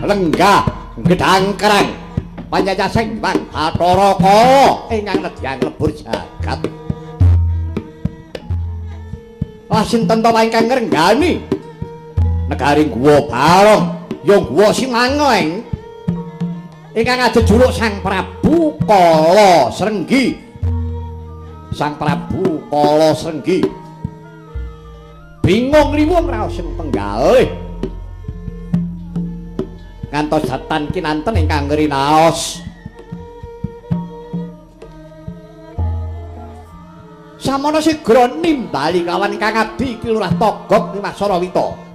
Lenggah gedang kerang panjajasing Bang Bathara Kala ingkang nedyang lebur jagat. Lah sinten to ingkang ngrenggani negari Guwa Barong ya Guwa Simangeng ingkang ajejuluk Sang Prabu Kala Srenggi. Sang Prabu Kala Srenggi bingung riwung raos ing penggalih ngantos datan kinanten ingkang ngrinaos. Samono sigra nimbali kawan ingkang abdi Ki Lurah Togog Nimas Sarawita.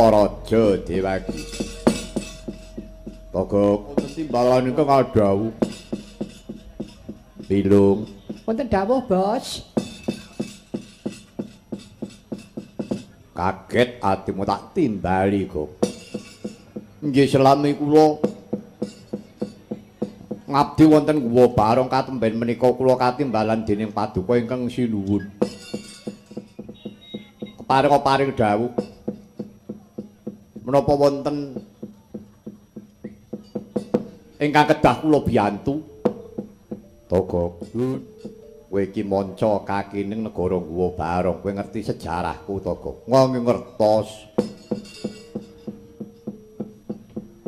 Raja Dewaki. Togok wonten timbalan ingkang adhawuh. Bilung. Wonten dawuh, Bos. Kaget atimu tak timbali, Gok. Nggih selami kula ngabdi wonten Guwa Barong katemben menika kula katimbalan dening paduka ingkang sinuwun. Keparing paring dawuh. Menapa wonten ingkang kedah kula biyantu? Togok, kowe iki manca kakining negara Guwa Barong, kowe ngerti sejarahku, Togok? Nggih ngertos.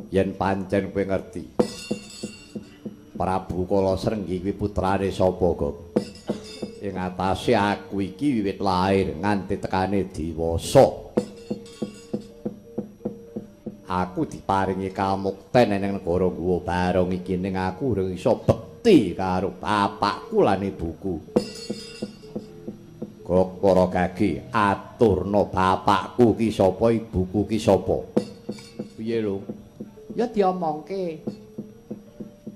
Yen pancen kowe ngerti, Prabu Kala Srenggi kuwi putrane sapa, Gok? Ing atase aku iki wiwit lair nganti tekane dewasa. Aku diparingi kamukten ning negara Guwa Barong iki ning aku urung iso bekti karo bapakku lan ibuku. Gok para gagi aturna bapakku ki sapa, ibuku ki sapa? Piye lho? Ya diomongke.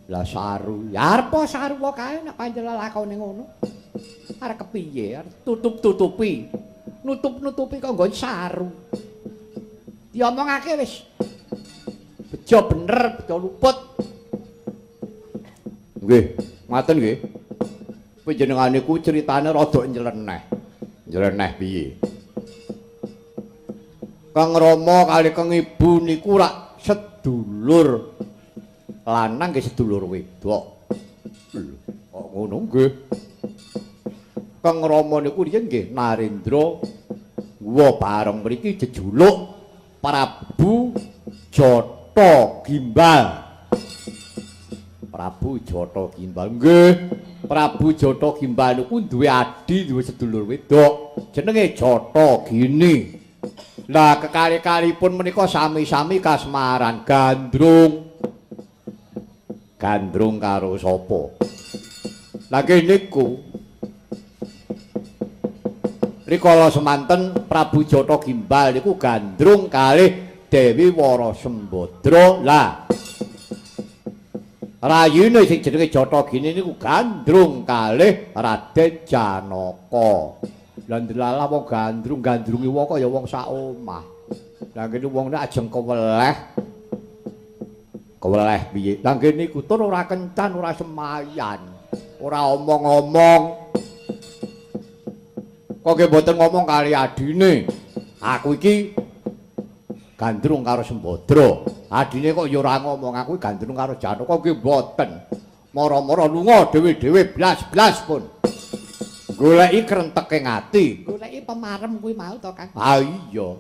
Lah saru, ya arep sarwa kae nek pancen lakone ngono. Arep kepiye? Arep tutup-tutupi. Nutup-nutupi kok nggon saru. Diomongake wis. Bejo bener, bejo luput. Nggih, ngaten nggih. Panjenengan niku critane rada nyeleneh. Nyeleneh piye? Kang Rama kali Kang Ibu niku rak sedulur lanang nggih sedulur wedok. Lho, kok ngono nggih? Kang Rama niku riyen nggih Narendra Guwa Barong mriki jejuluk Prabu Jata Gimbal. Prabu Jata Gimbal nggih. Prabu Jata Gimbal niku duwe adhi, duwe sedulur wedok jenenge Jata Gini. Lah kekali-kalipun menika sami-sami kasmaran gandrung. Gandrung karo sapa? Lah niku rikala semanten Prabu Jata Gimbal niku gandrung kalih Dewi Wara Sembadra. Lah rayine sing jenenge Jata Gini niku gandrung kalih Raden Janaka. Lah ndelalah wong gandrung gandrungi wong kaya wong sak omah. Lah kene wong nek ajeng keweleh. Keweleh piye? Lah kene iku tur ora kencan, ora semayan, ora omong-omong. Kok nggih mboten ngomong kali adine. Aku iki gandrung karo Sembadra. Adine kok ya ora ngomong aku gandrung karo Janaka nggih mboten. Mara-mara lunga dhewe-dhewe blas-blas pun. Goleki krenteke ati. Goleki pemarem kuwi mau to, Kang? Ha iya.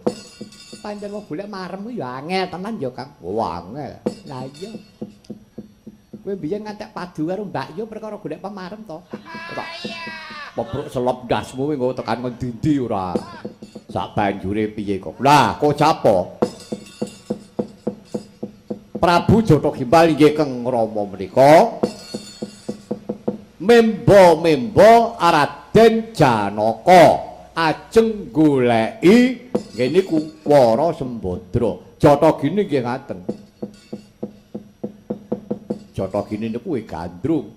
Pancen wong golek marem kuwi ya angel tenan ya, Kang. Oh, angel. Lah iya. Kowe biyen ngantek padu karo Mbak Yo perkara golek pemarem to. Tak pepruk selop ndasmu kuwi engko tekan ngendi-endi ora. Sak banjure piye kok. Lah, kok capo? Prabu Jata Gimbal inggih Kang Rama menika memba-memba Raden Janaka ajeng goleki nggih niku Wara Sembadra. Jata Gini nggih ngaten. Jata Gini niku gandrung.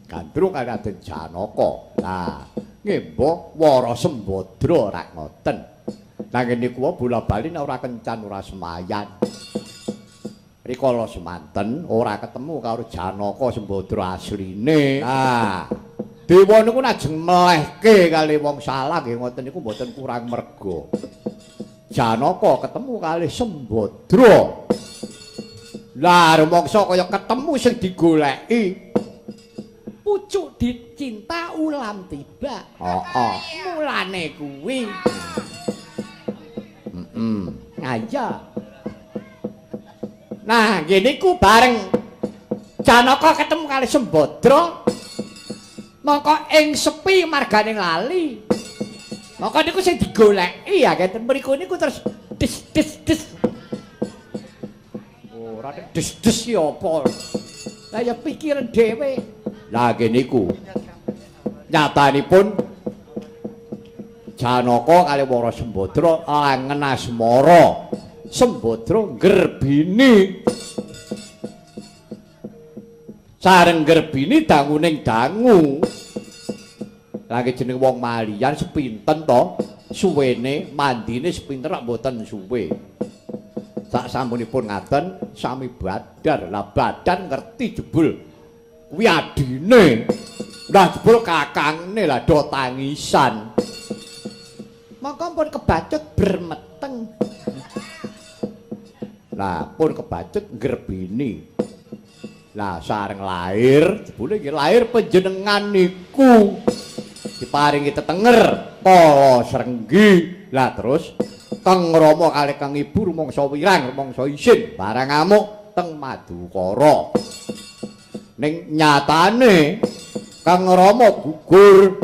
Gandrung karo Raden Janaka. Lah, ngemba Wara Sembadra rak ngoten. Lah ngene niku bola-bali nek ora kencan ora semayan. Rikala semanten ora ketemu karo Janaka Sembadra asline. Nah, dewa niku najeng melehke kali wong salah nggih ngoten niku mboten kurang merga. Janaka ketemu kali Sembadra. Lah rumangsa kaya ketemu sing digoleki. Pucuk dicinta ulam tiba. Heeh. Mulane kuwi. Heeh. Ngaya. Nah, nggih niku bareng Janaka ketemu kali Sembadra. Mongko ing sepi margane lali. Mongko niku sing digoleki ya ngeten mriku niku terus des des des. Ora des des ki apa? Lah ya pikiran dhewe. Lah nggih niku. Nyatanipun Janaka kali Wara Sembadra langen asmara. Sembadra nggerbini. Sareng nggerbini danguning dangu. Lagi jeneng wong malian sepinten to suwene mandine sepinten rak mboten suwe. Sak sampunipun ngaten sami badar. Lah badan ngerti jebul kuwi adine. Lah jebul kakangne lah do tangisan. Mongko pun kebacut bermeteng. Lah pun kebacut nggerbini. Lah sareng lahir, jebule nggih lahir panjenengan niku diparingi tetenger Kala Srenggi. Lah terus Kang Rama kalih Kang Ibu rumangsa wirang, rumangsa isin barang ngamuk teng Madukara. Ning nyatane Kang Rama gugur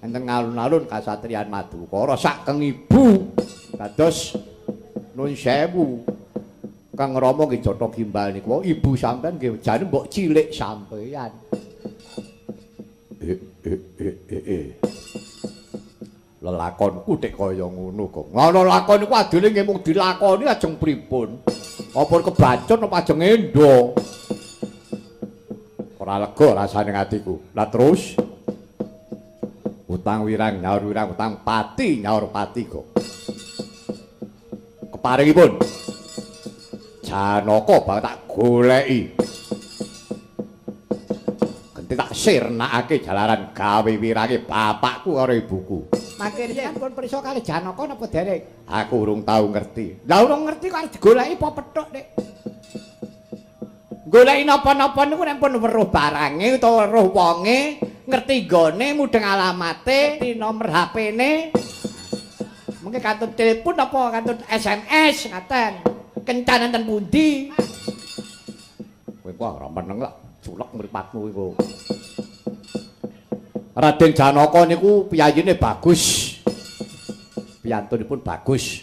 enten alun-alun kasatriyan Madukara sak Kang Ibu dados nun sewu. Kang Rama nggih Jata Gimbal niku ibu sampean nggih jane mbok cilik sampean. Lelakonku tek kaya ngono kok. Ngono lakon niku adine nggih mung dilakoni ajeng pripun? Apa kebacut apa ajeng endo? Ora lega rasane atiku. Lah terus utang wirang nyaur wirang utang pati nyaur pati kok. Keparingipun Janaka bakal tak goleki. Genti tak sirnakake jalaran gawe wirange bapakku karo ibuku. Mangke riyen pun pirsa kali Janaka napa dereng? Aku urung tau ngerti. Lah urung ngerti kok arep digoleki apa pethuk, Dik? Goleki napa-napa niku nek pun weruh barange utawa weruh wonge, ngerti nggone, mudheng alamate, ngerti nomor HP-ne. Mengke kantun telepon apa kantun SMS ngaten. Kencan enten pundi? Kowe kok ora meneng lah, culek mripatmu iku. Raden Janaka niku piyayine bagus. Piyantunipun bagus.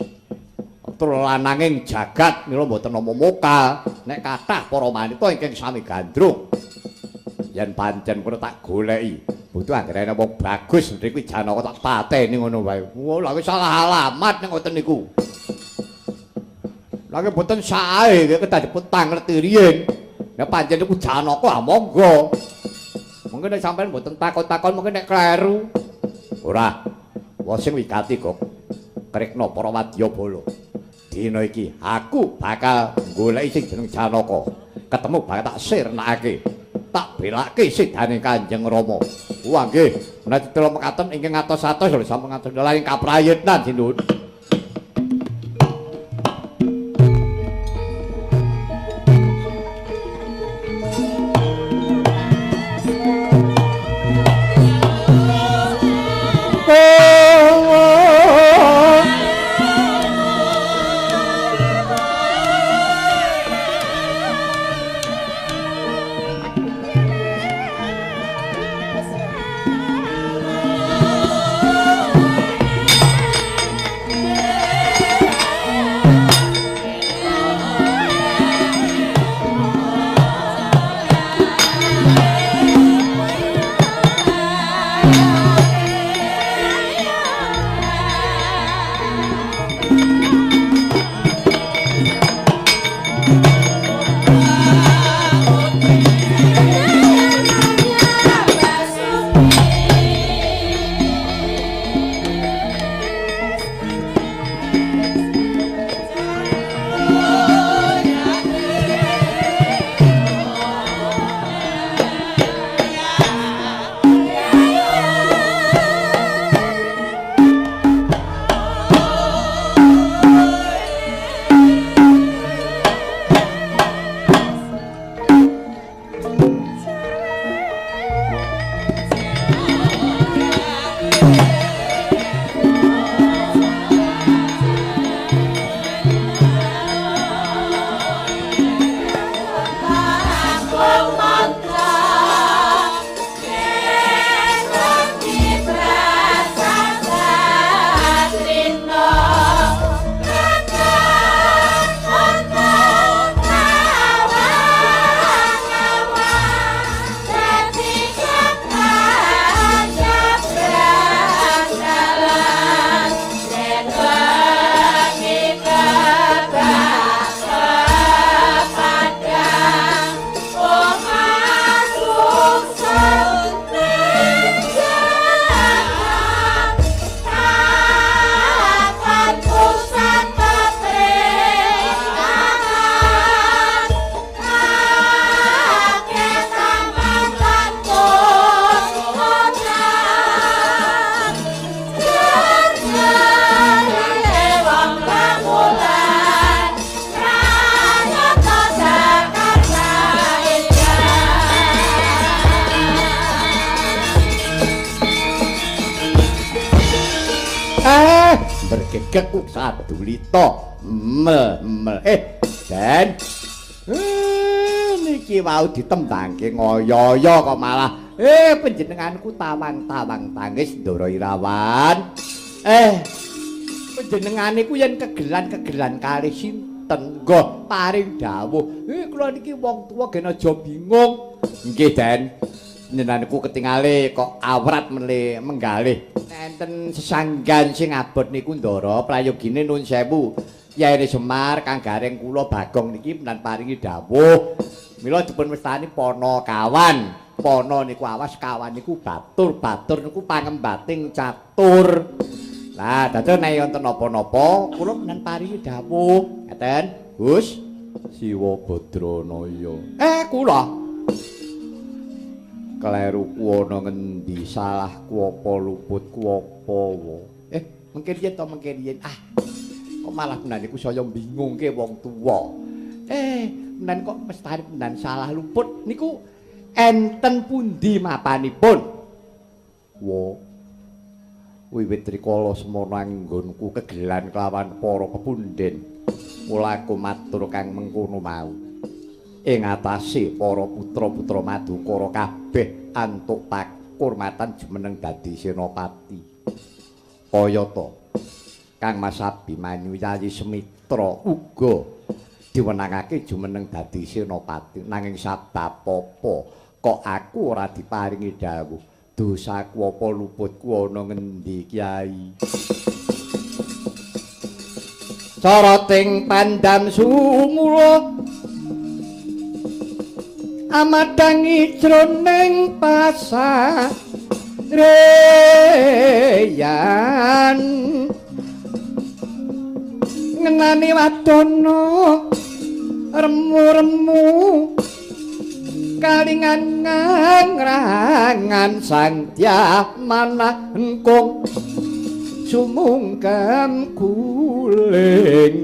Tur lananging jagat mila mboten nampa mokal nek kathah para wanita ingkang sami gandrung. Yen pancen kono tak goleki. Butuh anggere ana wong bagus mriki Janaka tak pateni ngono wae. Wah, lha salah alamat nek ngoten niku. Lha mboten sae iki kedah dipun tangleti riyin. Nek pancen niku Janaka ah monggo. Mungkin nek sampean mboten takon-takon mungkin nek kleru. Ora. Wah sing wigati kok. Krekna para wadyabala. Dina iki aku bakal goleki sing jeneng Janaka. Ketemu bakal tak sirnakake. Tak belake sidane Kanjeng Rama. Wah nggih, menawi tetela mekaten ingkang atos-atos lho sampun ngatos laring kaprayitnan sinuwun. Bergegek sadulita mel mel Den niki wau ditembangke ngoyo-yo kok malah panjenenganku tawang-tawang tangis Ndara Irawan. Panjenengan niku yen kegelan-kegelan kalih sinten nggih paring dawuh. Kula niki wong tuwa gen aja bingung. Nggih Den, panjenenganku ketingale kok awrat mele menggalih. Enten sesanggan sing abot niku Ndara prayogine nun sewu. Yaene Semar Kang Gareng kula Bagong niki menan paringi dawuh. Mila dipun wastani Panakawan. Pana niku awas, kawan niku batur, batur niku pangembating catur. Lah dados nek wonten napa-napa kula menan paringi dawuh. Ngaten, Gus Siwa Badranaya. Kula kleruku ana ngendi, salahku apa, luputku apa wa. Mengke riyen to, mengke riyen. Ah, kok malah menan iku saya bingungke wong tuwa. Menan kok mestari menan salah luput niku enten pundi mapanipun? Wa wiwit rikala semana anggonku kegelan kelawan para pepundhen. Mula aku matur kang mengkono mau. Ing atase para putra-putra Madukara kabeh antuk pakurmatan jumeneng dadi senopati. Kayata Kang Mas Abimanyu Yayi Semitra uga diwenangake jumeneng dadi senopati, nanging sabab apa Kok aku ora diparingi dawuh? Dosaku apa luputku ana ngendi, Kyai? Carating pandam sumula amadangi jroning pasareyan, ngenani wadana remu-remu kalingan ngrangan sang manah engkung sumungkem guling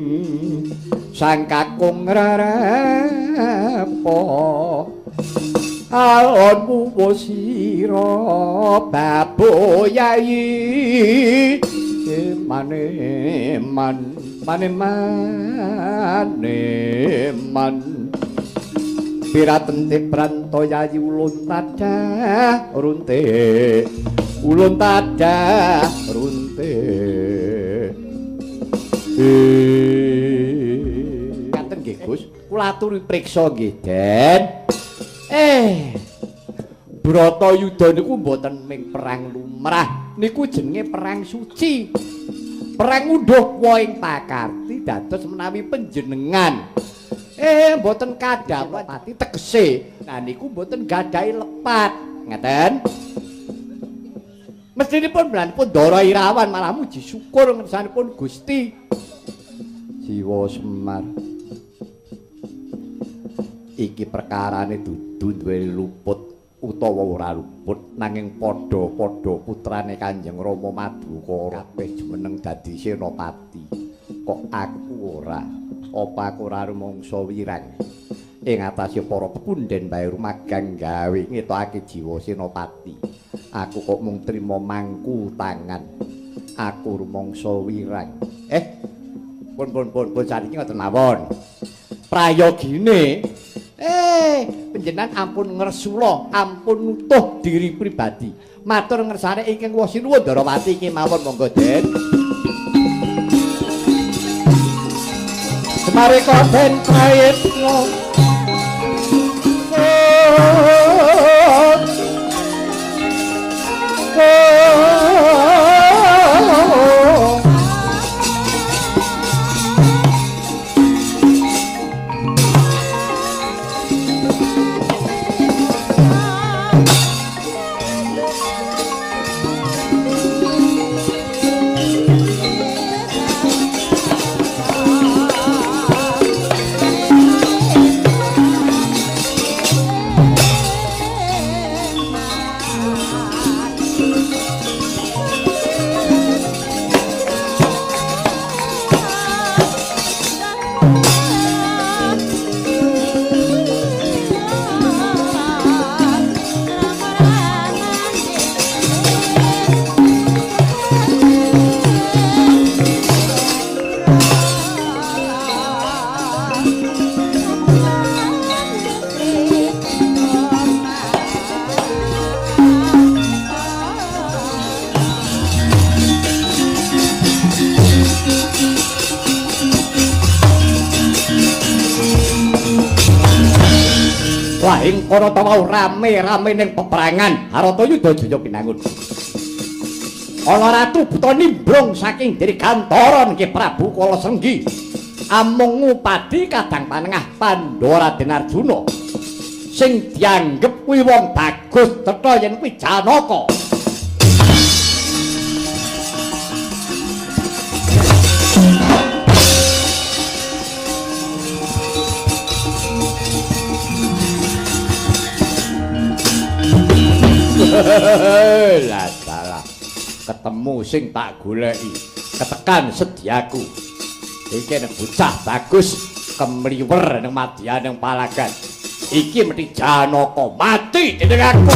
sang kakung rerepo alon muwo sira babu yai mane man mane mane man piratente pranto yayi ulun tadah runte ulun tadah runte. Ngaten nggih Gus, kula aturi priksa nggih Den. Bratayuda niku mboten ming perang lumrah, niku jenenge perang suci. Perang ngunduh wohing pakarti dados menawi panjenengan mboten kadhawuh pati tegese. Nah niku mboten gadhahi lepat. Ngaten. Mestinipun belanipun Ndara Irawan malah muji syukur ngersanipun Gusti. Jiwa Semar. Iki perkarane dudu duwe luput utawa ora luput nanging padha-padha putrane Kanjeng Rama Madukara kabeh jumeneng dadi senopati. Kok aku ora? Apa aku ora rumangsa wirang ing atase para pepundhen bae rumagang gawe ngetokake jiwa senopati? Aku kok mung trima mangku tangan. Aku rumangsa wirang. Pun pun pun pun saniki ngoten mawon. Prayogine panjenengan ampun ngresula, ampun nutuh diri pribadi. Matur ngersane ingkang wasinuwun Ndarawati iki mawon monggo Den. Semareka den prayitna. Ing kono ta wau rame-rame ning peperangan Haratayuda jaya pinangun. Ana ratu buta nimbrung saking diri gantara nggih Prabu Kalasenggi. Amung ngupadi kadang panengah Pandhawa Raden Arjuna. Sing dianggep kuwi wong bagus cetha yen kuwi Janaka. Lah salah. Ketemu sing tak goleki, ketekan sediaku. Iki nek bocah bagus kemliwer ning madya ning palagan. Iki mesti Janaka mati dening aku.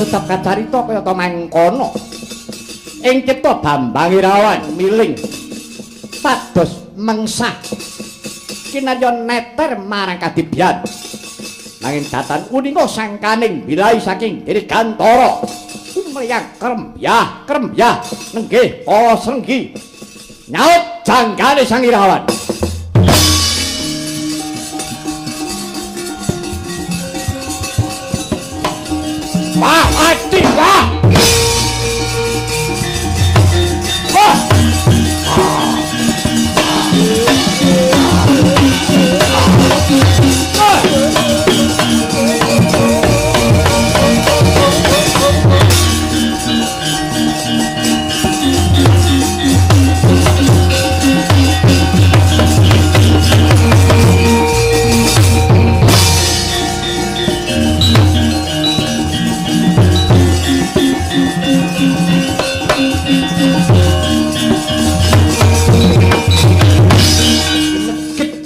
Tetep kacarita kaya ta mangkono. Ing cipta Bambang Irawan miling pados mengsah kinarya neter marang kadibyan. Nanging datan uninga sangkaning bilai saking Dirgantara kumriyang krembyah krembyah nenggih para srenggi nyaut janggane Sang Irawan. Wah, ati wah. Wah.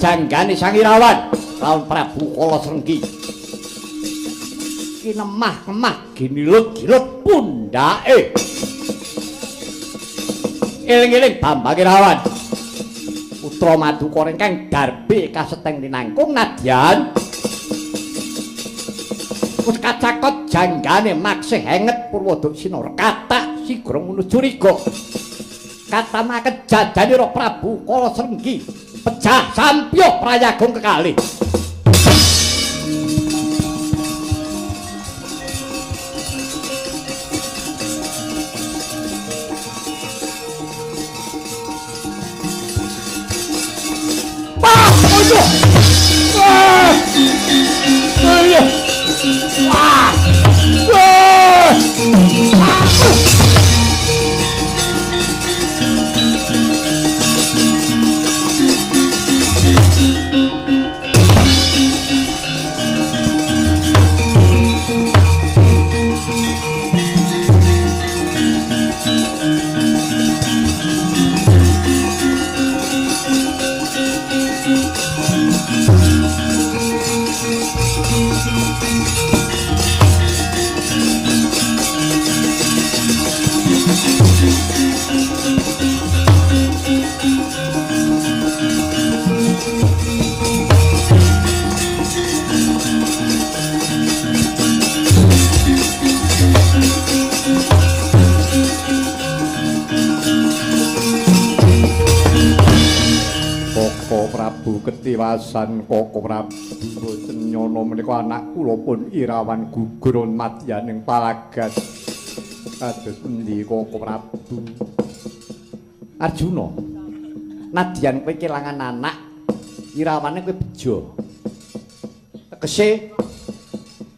Janggane Sang Irawan lawan Prabu Kala Srenggi. Kinemah-kemah ginilut-gilut pundhake. Eling-eling Bambang Irawan. Putra Madukara ingkang darbe kaseteng tinangkung nadyan wis kacakot janggane maksih henget Purwodaksina rekatak sigra menuju riga. Katamaken jajanira Prabu Kala Srenggi. Pecah sampyuh prayagung kekalih. Wah, aduh. Wah. Aduh. Wah. Wah. Ketiwasan Koko Prabu boten nyono menika anak kula pun Irawan gugur madyaning palagan. Kados pundi Koko Prabu? Arjuna, nadyan kowe kelangan anak, Irawane kowe bejo. Tegese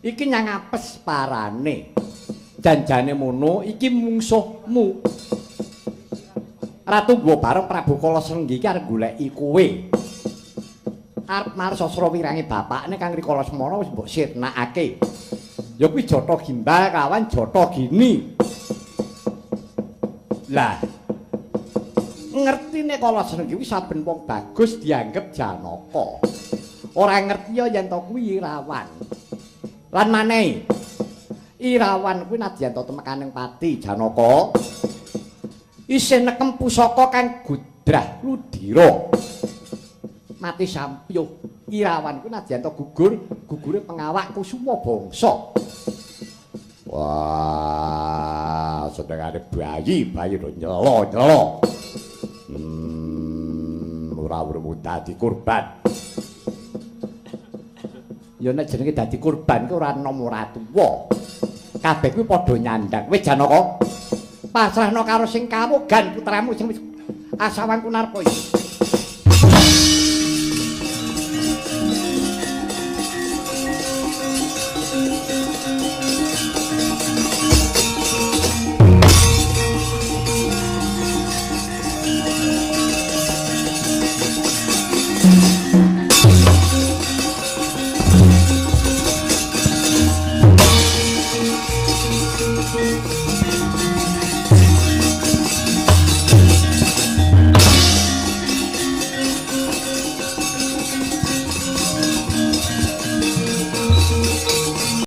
iki nyang apes parane. Janjane mono iki mungsuhmu. Ratu nggo bareng Prabu Kala Srenggi iki arep goleki kowe. Arep marsa wirange bapakne kang rikala semana wis mbok sirnakake. Ya kuwi Jata Gimbal kawan Jata Gini. Lah ngertine Kala Srenggi kuwi saben wong bagus dianggep Janaka. Ora ngerti ya yen to kuwi Irawan. Lan manehi Irawan kuwi nadyan to temekaning pati Janaka isih nekem pusaka kang gudrah ludira. Mati sampyuh Irawan kuwi nadyan to gugur, gugure pengawak kusuma bangsa. Wah, senengane bayi, bayi do nyelo-nyelo. Ora urung dadi kurban. Ya nek jenenge dadi kurban ki ora enom ora tuwa. Kabeh kuwi padha nyandang. Wis Janaka, pasrahno karo sing kawogan putramu sing wis asawang kunarpa iki.